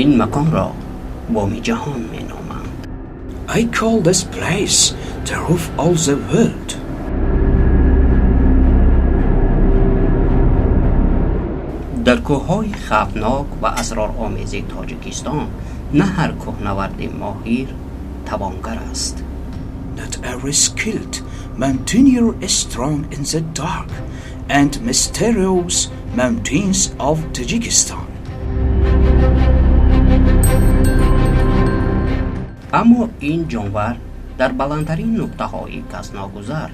Ин маконро боми ҷаҳон меноманд. I call this place the roof of the world. Дар кӯҳҳои хавфнок ва асроромези Тоҷикистон на ҳар кӯҳнаварди моҳир тавонгар аст. Not every skilled mountaineer is strong in the dark and mysterious mountains of Tajikistan. Аммо ин ҷонвар дар баландтарин нуқтаҳои касногузар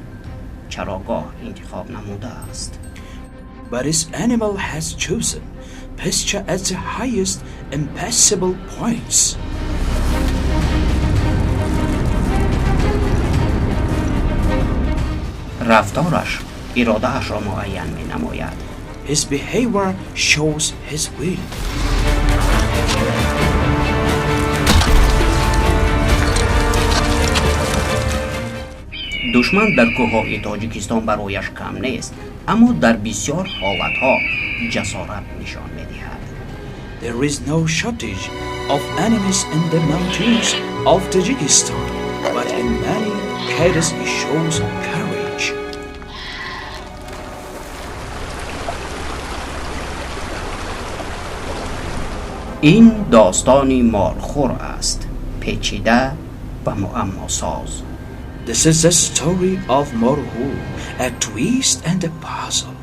чарогоҳ интихоб намудааст. But this animal has chosen pasture at the highest impassable points. Рафтораш иродаашро муайян менамояд. His behavior shows his will. Душман дар кӯҳҳои Тоҷикистон барояш кам нест, аммо дар бисёр ҳолатҳо ҷасорат нишон медиҳад. There is no shortage of enemies in the mountains of Tajikistan, but in many cases he shows courage. Ин достони мархур аст, печида ва муаммосоз. This is the story of Marhur, a twist and a puzzle.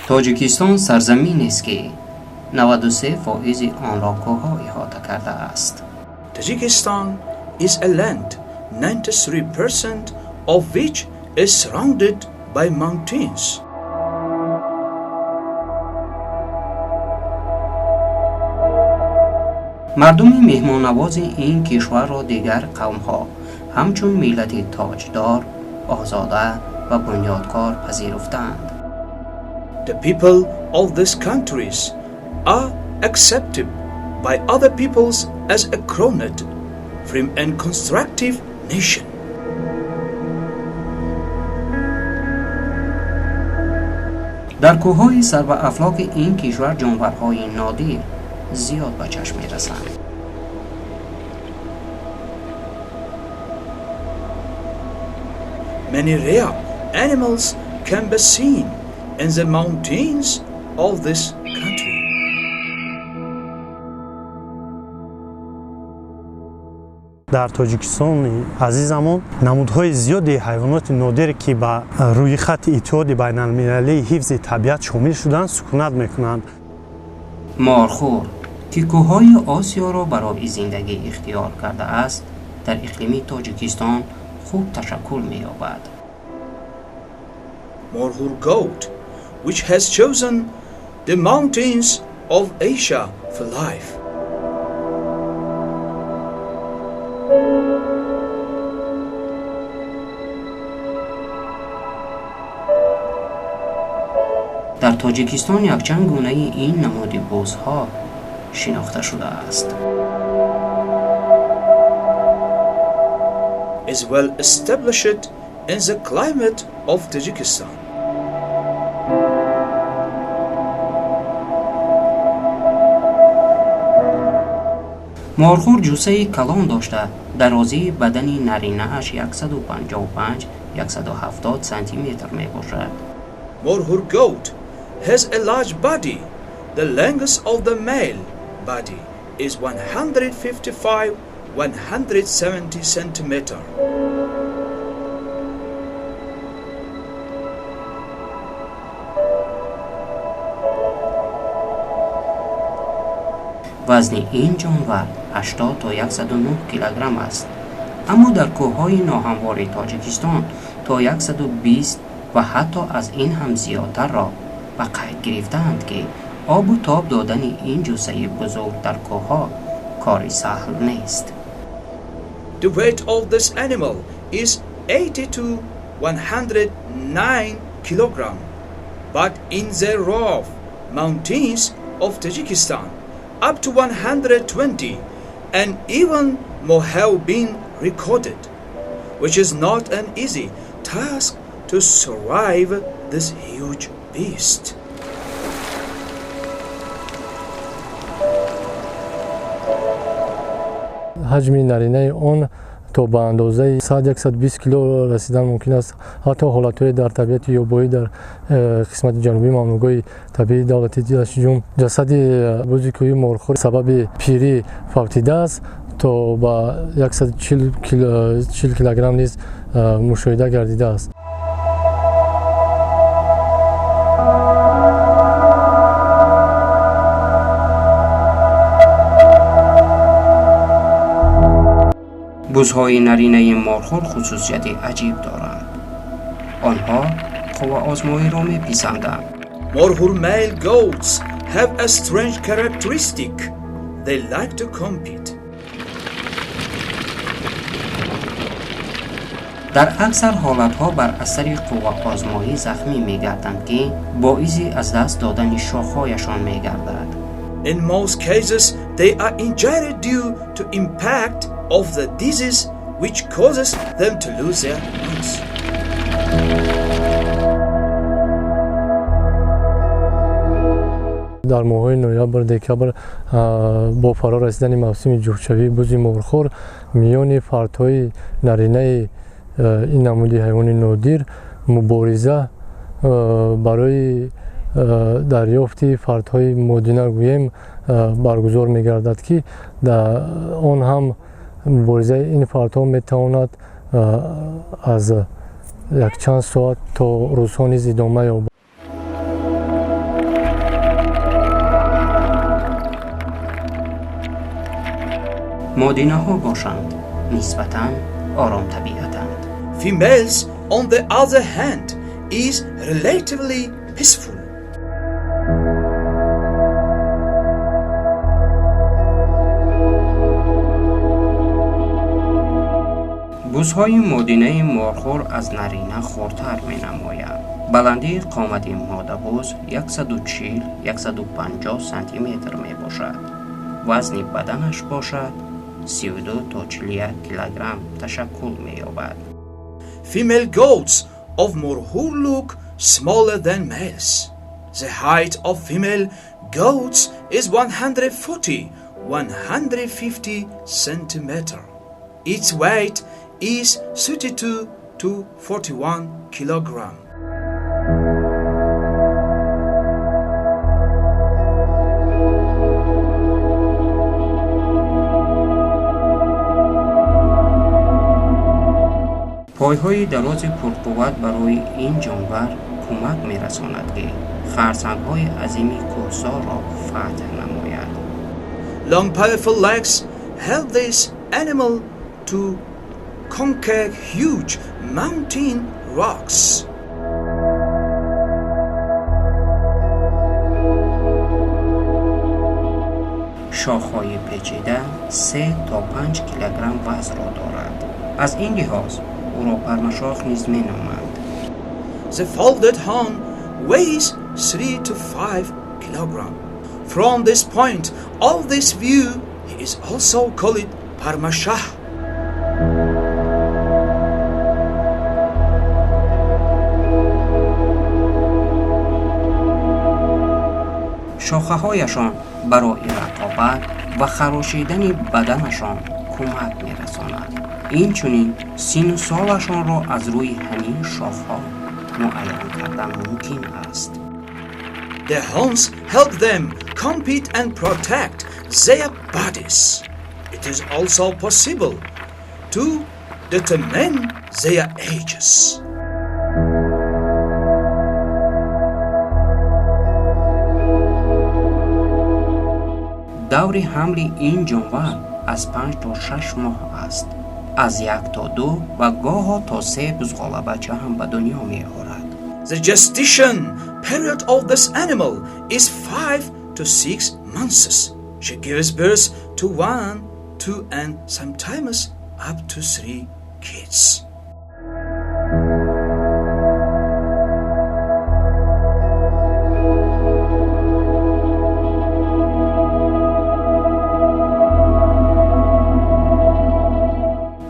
Тоҷикистон сарзаминест, ки 93 фоизи онро кӯҳҳо иҳота кардааст. Tajikistan is a land 93% of which is surrounded by mountains. Мардуми меҳмоннавози ин кишварро дигар қавмҳо ҳамчун миллати тоҷдор, озода ва бунёдкор пазируфтаанд. The people of these countries are accepted by other peoples as a crowned, free and constructive nation. Дар кӯҳҳои сарбаафлоки ин кишвар ҷонварҳои нодир зиёд ба чашм мерасанд. Many rare animals can be seen in the mountains of this country. Дар Тоҷикистони азизамон намудҳои зиёди ҳайвоноти нодире, ки ба рӯйхати Иттиҳоди байналмилалии ҳифзи табиат шомил шуданд, сукунат мекунанд. Мархур, ки кӯҳҳои Осиёро барои зиндагӣ ихтиёр кардааст, дар иқлими Тоҷикистон хуб ташаккул меёбад. Marhur goat, which has chosen the mountains of Asia for life. Дар Тоҷикистон якчанд гунаи ин намуди бузҳо шинохта шудааст. Is well established in the climate of Tajikistan. Мархур ҷуссаи калон дошта, дарозии бадани наринааш 155-170 сантиметр мебошад. Marhur goat has a large body. The length of the male body is 155-170 centimeter. Вазни ин ҷонвар 80 то 109 килограмм аст, аммо дар кӯҳҳои ноҳамвори Тоҷикистон то 120 ва ҳатто аз ин ҳам зиёдтарро ба қайд гирифтаанд, ки обу тоб додани ин ҷуссаи бузург дар кӯҳҳо кори саҳл нест. The weight of this animal is 80 to 109 kilogram, but in the rough mountains of Tajikistan, up to 120 and even more have been recorded. which is not an easy task to survive this huge beast. Ҳаҷми наринаи он то ба андозаи 100-120 кило расидан мумкин аст. Ҳатто ҳолатҳое дар табиати ёбоӣ дар қисмати ҷанубии мамнӯъгоҳи табиии давлати Даштиҷум ҷасади бузи кӯҳии морхӯр сабаби пирӣ фавтидааст, то ба 140 килограмм низ мушоҳида гардидааст. Бузҳои наринаи морхӯр хусусияти аҷиб доранд. Онҳо қувваозмоиро меписанданд. Morhur male goats have a strange characteristic. They like to compete. Дар аксар ҳолатҳо бар асари қувваозмоӣ захмӣ мегарданд, ки боиси аз даст додани шохҳояшон мегардад. In most cases, they are injured due to impact of the disease which causes them to lose their horns. Дар моҳҳои ноябр, декабр бо фаро расидани мавсими ҷуфтшавии бузи морхӯр миёни фардҳои наринаи ин намуди ҳайвони нодир мубориза барои дарёфти фардҳои модина гӯем баргузор мегардад, ки он ҳам муборизаи ин фардҳо метавонад аз якчанд соат то рӯзҳо низ идома ёбад. Модинаҳо бошанд нисбатан оромтабиатанд. Females, on the other hand, is relatively peaceful. Бузҳои модинаи морхӯр аз нарина хурдтар менамоянд. Баландии қомати модабуз 140-150 сантиметр мебошад. Вазни баданаш бошад 32 то 41 килограмм ташаккул меёбад. Female goats of Morhur look smaller than males. The height of female goats is 140-150 centimeter. Its weight is 32 to 41 kilogram. Пойҳои дарози пурқувват барои ин ҷонвар кӯмак мерасонад, ки харсангҳои азими кӯҳсорро фатҳ намояд. Long powerful legs help this animal to conquer huge mountain rocks. Шохҳои печида 3 то 5 килограмм вазнро дорад. Аз ин лиҳоз ӯро пармашох низ меноманд. The folded horn weighs 3 to 5 kilogram. From this point of this view, he is also called Parmashah. Шохаҳояшон барои рақобат ва харошидани баданашон кӯмак мерасонад. Инчунин синну солашонро аз рӯи ҳамин шохҳо муайян кардан мумкин аст. The horns help them compete and protect their bodies. It is also possible to determine their ages. Даври ҳамли ин ҷонвар аз 5 то 6 моҳ аст. Аз 1 то 2 ва гоҳо то 3 бузғолабача ҳам ба дунё меорад. The gestation period of this animal is 5 to 6 months. She gives birth to 1, 2 and sometimes up to 3 kids.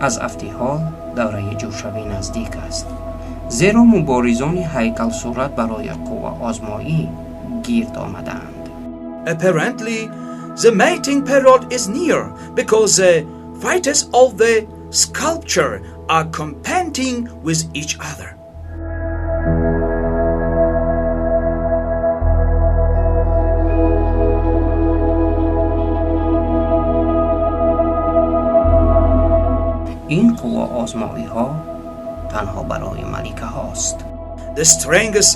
Аз афти ҳол давраи ҷӯшавӣ наздик аст, зеро муборизони ҳайкалсурат барои қувваозмоӣ гирд омадаанд. Apparently, the mating period is near because the fighters of the sculpture are competing with each other. Ин қувваозмоиҳо танҳо барои маликаҳост. The strength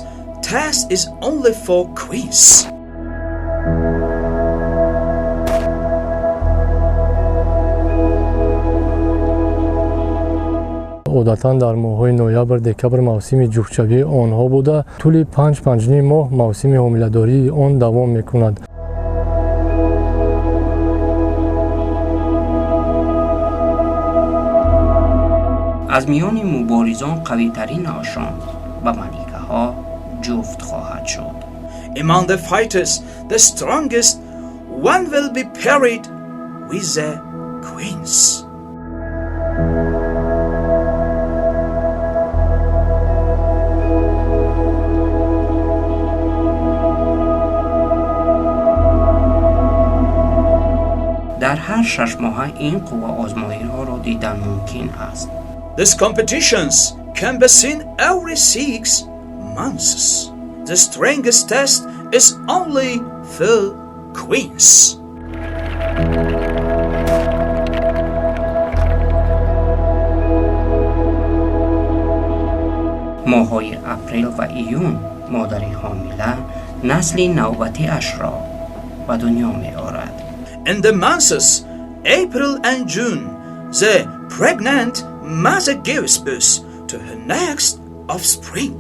test is only for queens. Одатан дар моҳҳои ноябр, декабр мавсими ҷуфтшавии онҳо буда, тӯли 5-5,5 моҳ мавсими ҳомиладории он давом мекунад. Аз миёни муборизон қавитаринашон ба маликаҳо ҷуфт хоҳад шуд. Among the fighters, the strongest one will be paired with the queens. Дар ҳар 6 моҳа ин қувваозмоиҳоро дидан мумкин аст. These competitions can be seen every 6 months. The strength test is only for queens. Моҳҳои апрел ва июн модари ҳомила насли навбатиашро ба дунё меорад. In the months April and June, the pregnant mother gives birth to her next offspring.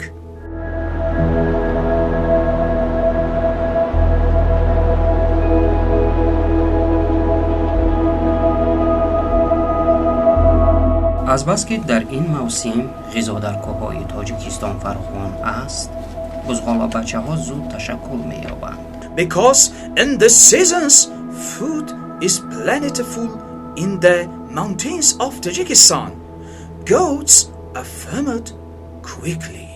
Азбаски дар ин мавсим ғизо дар кӯҳҳои Тоҷикистон фаровон аст, бузғолабачаҳо зуд ташаккул меёбанд. Because in the seasons food is plentiful in the mountains of Tajikistan, goats are farmed quickly.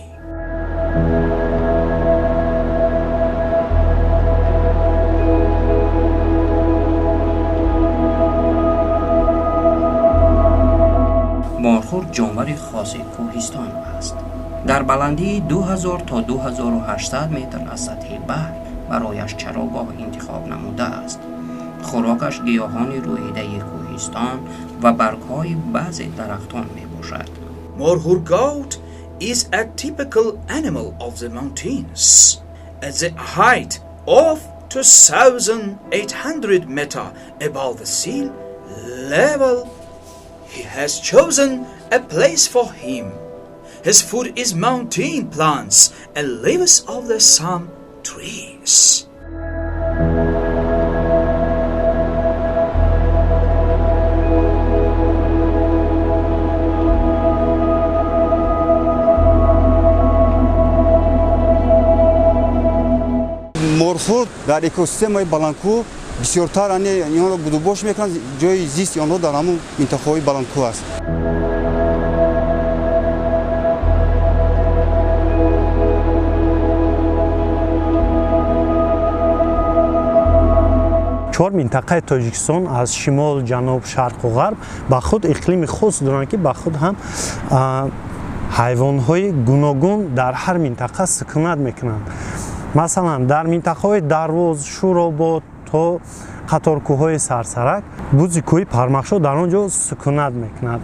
Мархур ҷонвари хоси кӯҳистон аст. Дар баландии 2000 то 2800 метр аз сатҳи баҳр барояш чарогоҳ интихоб намудааст. Хӯрокаш гиёҳони рӯидаи кӯҳистон ва баргҳои баъзе дарахтон мебошад. Markhor goat is a typical animal of the mountains. At the height of 2800 meters above the sea level, he has chosen a place for him. His food is mountain plants and leaves of the some trees. Мархур дар экосистемаи баландкӯҳ бисёртар инҳоро будубош мекунанд, ҷои зисти онҳо дар ҳамон минтақаҳои баландкӯҳ аст. Чор минтақаи Тоҷикистон аз шимол, ҷануб, шарқу ғарб ба худ иқлими хос доранд, ки ба худ ҳам ҳайвонҳои гуногун дар ҳар минтақа сукунат мекунанд. Масалан, дар минтақаҳои Дарвоз, Шӯробод то қаторкӯҳҳои Сарсарак бузи кӯҳи Пармахшо дар он ҷо сукунат мекунад.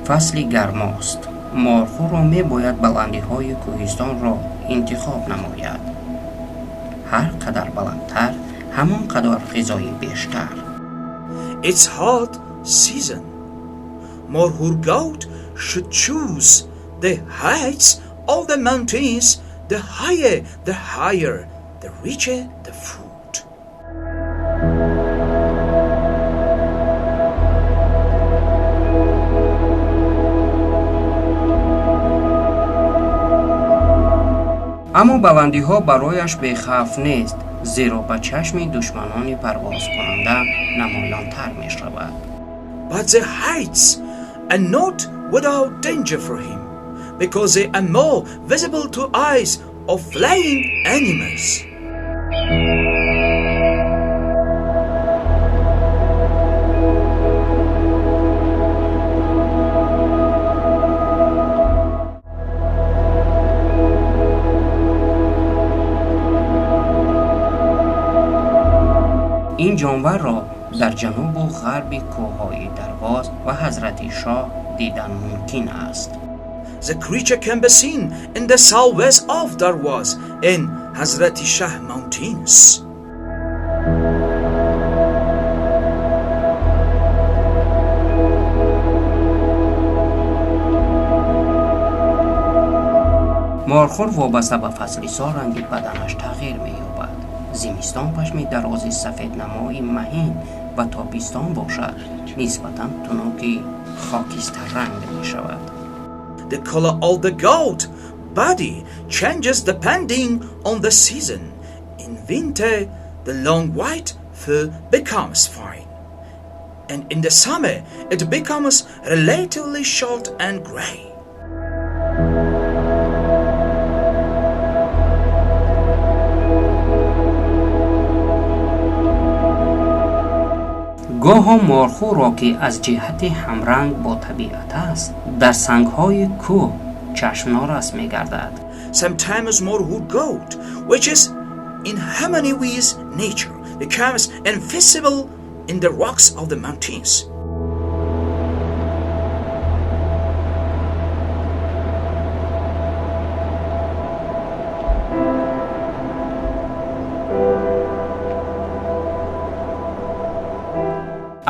Фасли гармост. Мархурро мебояд баландиҳои кӯҳистонро интихоб намояд. Ҳар қадар баландтар, ҳамон қадар ғизои бештар. It's hot season. Markhor goat should choose the heights of the mountains. The higher, the higher, the richer the food. Аммо баландиҳо барояш бехавф нест, Зеро ба чашми душманони парвозкунанда намоёнтар мешавад. But the heights are not without danger for him, because they are more visible to eyes of flying animals. Ин ҷонварро дар ҷанубу ғарби кӯҳҳои Дарвоз ва Ҳазрати Шоҳ дидан мумкин аст. The creature can be seen in the southwest of Darwaz in Hazrati Shah Mountains. Морхӯр вобаста ба фасли сол ранги баданаш тағйир меёбад. Зимистон пашми дарози сафеднамои маҳин ва тобистон бошад нисбатан тунуки хокистарранг мешавад. The color of the goat body changes depending on the season. In winter, the long white fur becomes fine, and in the summer it becomes relatively short and gray. Гоҳо морхӯрро, ки аз ҷиҳати ҳамранг бо табиат аст, дар сангҳои кӯҳ чашмнорас мегардад. Sometimes Morhur goat, which is in harmony with nature, becomes invisible in the rocks of the mountains.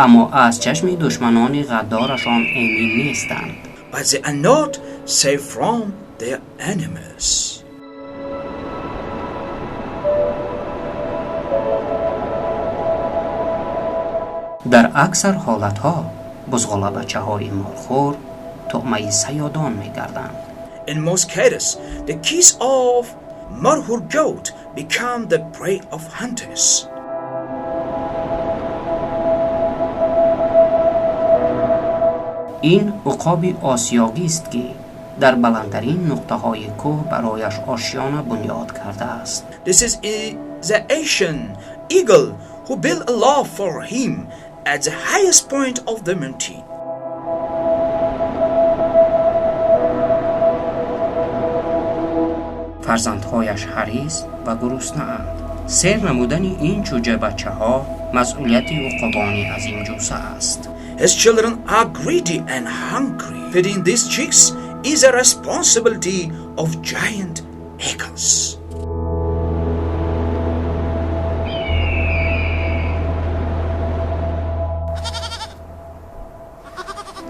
Аммо аз чашми душманони ғаддорашон эмин нестанд. But they are not safe from their enemies. Дар аксар ҳолатҳо бузғолабачаҳои морхӯр туъмаи саёдон мегарданд. In most cases, the kids of Marhur goat become the prey of hunters. Ин уқоби осиёгист, ки дар баландтарин нуқтаҳои кӯҳ барояш ошёна бунёд кардааст. This is the Asian eagle who built a loft for him at the highest point of the mountain. Фарзандҳояш ҳарис ва гуруснаанд. Сер намудани ин чӯҷабачаҳо масъулияти уқобони азимҷусса аст. His children are greedy and hungry. Feeding these chicks is a responsibility of giant eagles.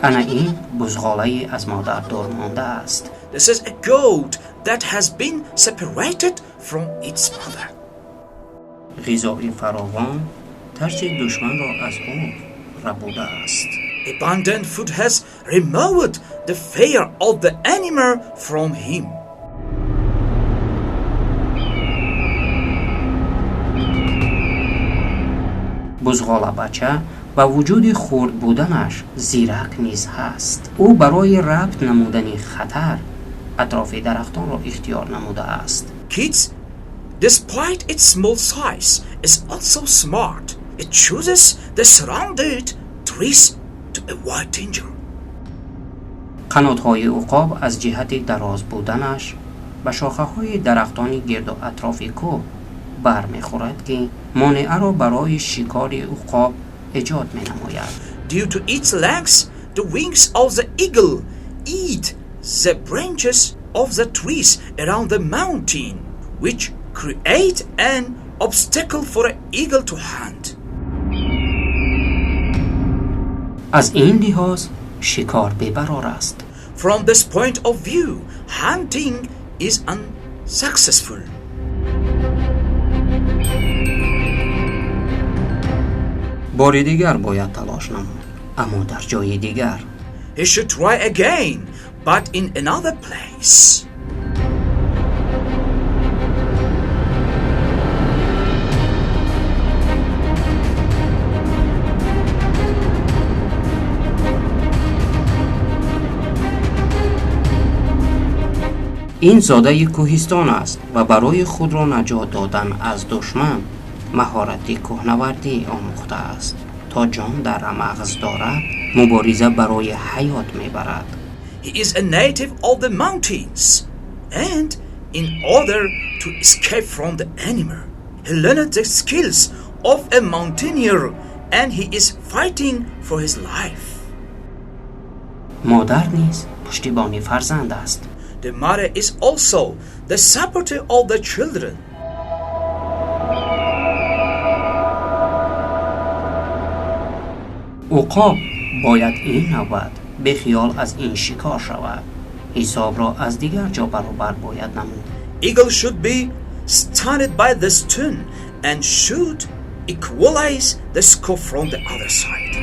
Ана ин бузғолае аз модар дур мондааст. This is a goat that has been separated from its mother. Ғизои фаровон тарси душманро аз ӯ рабудааст. Abundant food has removed the fear of the animal from him. Бузғолабача ба вуҷуди хурд буданаш зирак низ ҳаст. Ӯ барои рабт намудани хатар атрофи дарахтонро ихтиёр намудааст. Kids, despite its small size, is also smart. It chooses the surrounded trees to avoid danger. Қанотҳои уқоб аз ҷиҳати дароз буданаш ба шохаҳои дарахтони гирду атрофи кӯҳ бармехӯрад, ки монеаро барои шикори уқоб эҷод менамояд. Due to its length, the wings of the eagle eat the branches of the trees around the mountain, which create an obstacle for an eagle to hunt. Аз ин лиҳоз шикор бебарор аст. From this point of view, hunting is unsuccessful. Бори дигар бояд талош намуд, аммо дар ҷои дигар. He should try again, but in another place. Ин зодаи кӯҳистон аст ва барои худро наҷот додан аз душман маҳорати кӯҳнавардӣ омӯхтааст. То ҷон дар рамағз дорад, мубориза барои ҳаёт мебарад. He is a native of the mountains, and in order to escape from the enemy, he learned the skills of a mountaineer and he is fighting for his life. Модар низ пуштибони фарзанд аст. The mother is also the supporter of the children. Уқоб бояд ин навбат бехиёл аз ин шикор шавад. Ҳисобро аз дигар ҷо баробар бояд намуд. Eagle should be stunned by the stun and should equalize the score from the other side.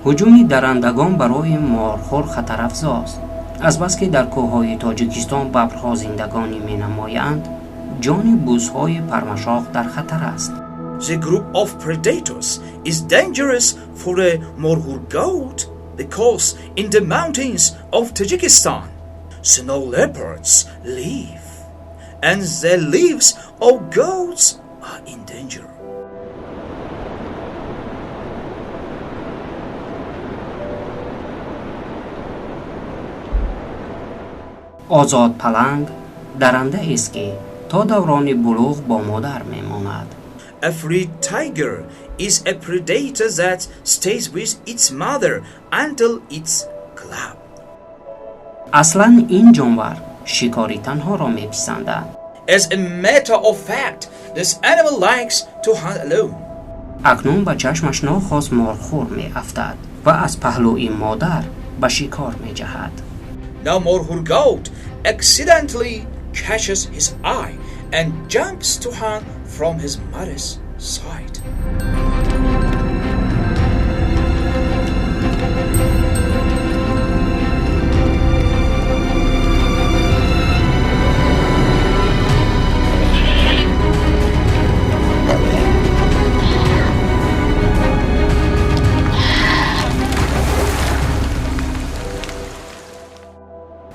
Ҳуҷуми дарандагон барои морхӯр хатарафзост. Азбаски дар кӯҳҳои Тоҷикистон бабрҳо зиндагонӣ менамоянд, ҷони бузҳои пармашох дар хатар аст. The group of predators is dangerous for the Morhur goat because in the mountains of Tajikistan, snow leopards live, and the lives of goats are in danger. Озод паланг дарандаест, ки то даврони булуғ бо модар мемонад. A free tiger is a predator that stays with its mother until its club. Аслан ин ҷонвар шикори танҳоро меписандад. As a matter of fact, this animal likes to hunt alone. Акнун ба чашмаш нохост морхӯр меафтад ва аз паҳлӯи модар ба шикор меҷаҳад. Now Morhur goat accidentally catches his eye and jumps to hunt from his mother's side.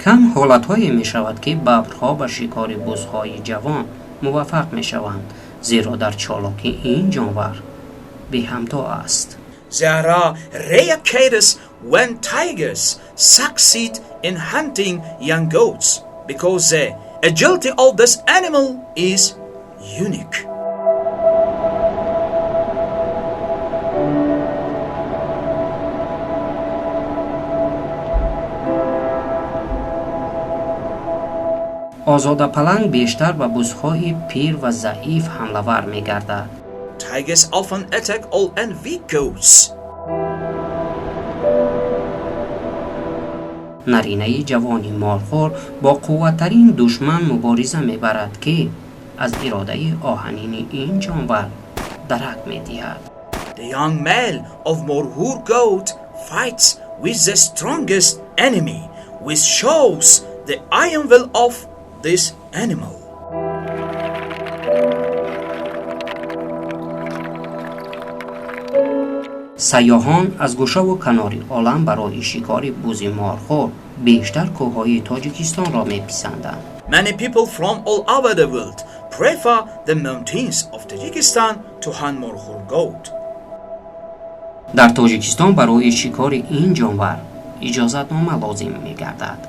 Кам ҳолатҳое мешавад, ки бабрҳо ба шикори бузҳои ҷавон муваффақ мешаванд, зеро дар чолокӣ ин ҷонвар беҳамто аст. There are rare cases when tigers succeed in hunting young goats because the agility of this animal is unique. Озодапаланг бештар ба бузҳои пир ва заиф ҳамлавар мегардад. Tigers often attack old and weak goats. Наринаи ҷавони морхӯр бо қувваттарин душман мубориза мебарад, ки аз иродаи оҳанини ин ҷонвар дарак медиҳад. The young male of Morhur goat fights with the strongest enemy, which shows the iron will of this animal. Сайёҳон аз гӯшаву канори олам барои шикори бузи морхӯр бештар кӯҳҳои Тоҷикистонро меписанданд. Many people from all over the world prefer the mountains of Tajikistan to hunt Morhur goat. Дар Тоҷикистон барои шикори ин ҷонвар иҷозатнома лозим мегардад.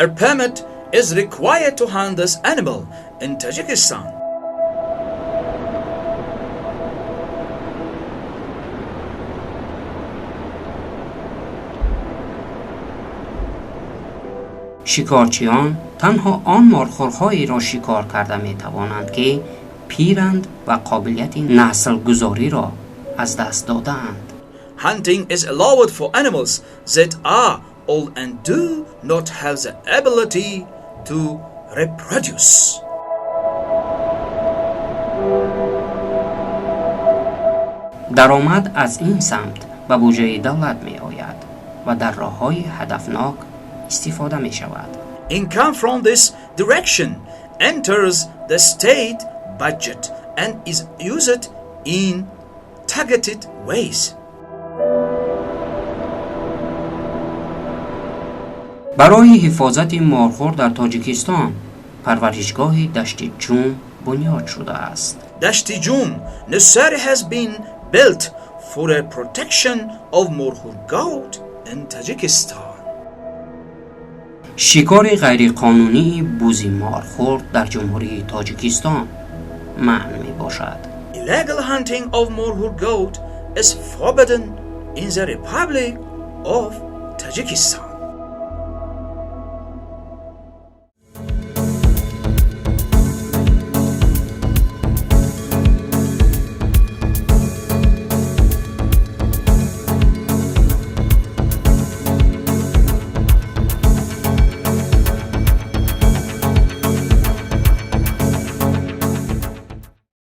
A permit is required to hunt this animal in Tajikistan. Шикорчиён танҳо он морхӯрҳоеро шикор карда метавонанд, ки пиранд ва қобилияти наслгузориро аз даст додаанд. Hunting is allowed for animals that are old and do not have the ability to reproduce. Даромад аз ин самт ба буҷаи давлат меояд ва дар роҳҳои ҳадафнок истифода мешавад. Income from this direction enters the state budget and is used in targeted ways. Барои ҳифозати морхӯр дар Тоҷикистон парваришгоҳи Дашти Ҷум бунёд шудааст. Dashti Jum nursery has been built for the protection of Morhur goat in Tajikistan. Шикори ғайриқонунии бузи морхӯр дар Ҷумҳурии Тоҷикистон манъ мебошад. Illegal hunting of Morhur goat is forbidden in the Republic of Tajikistan.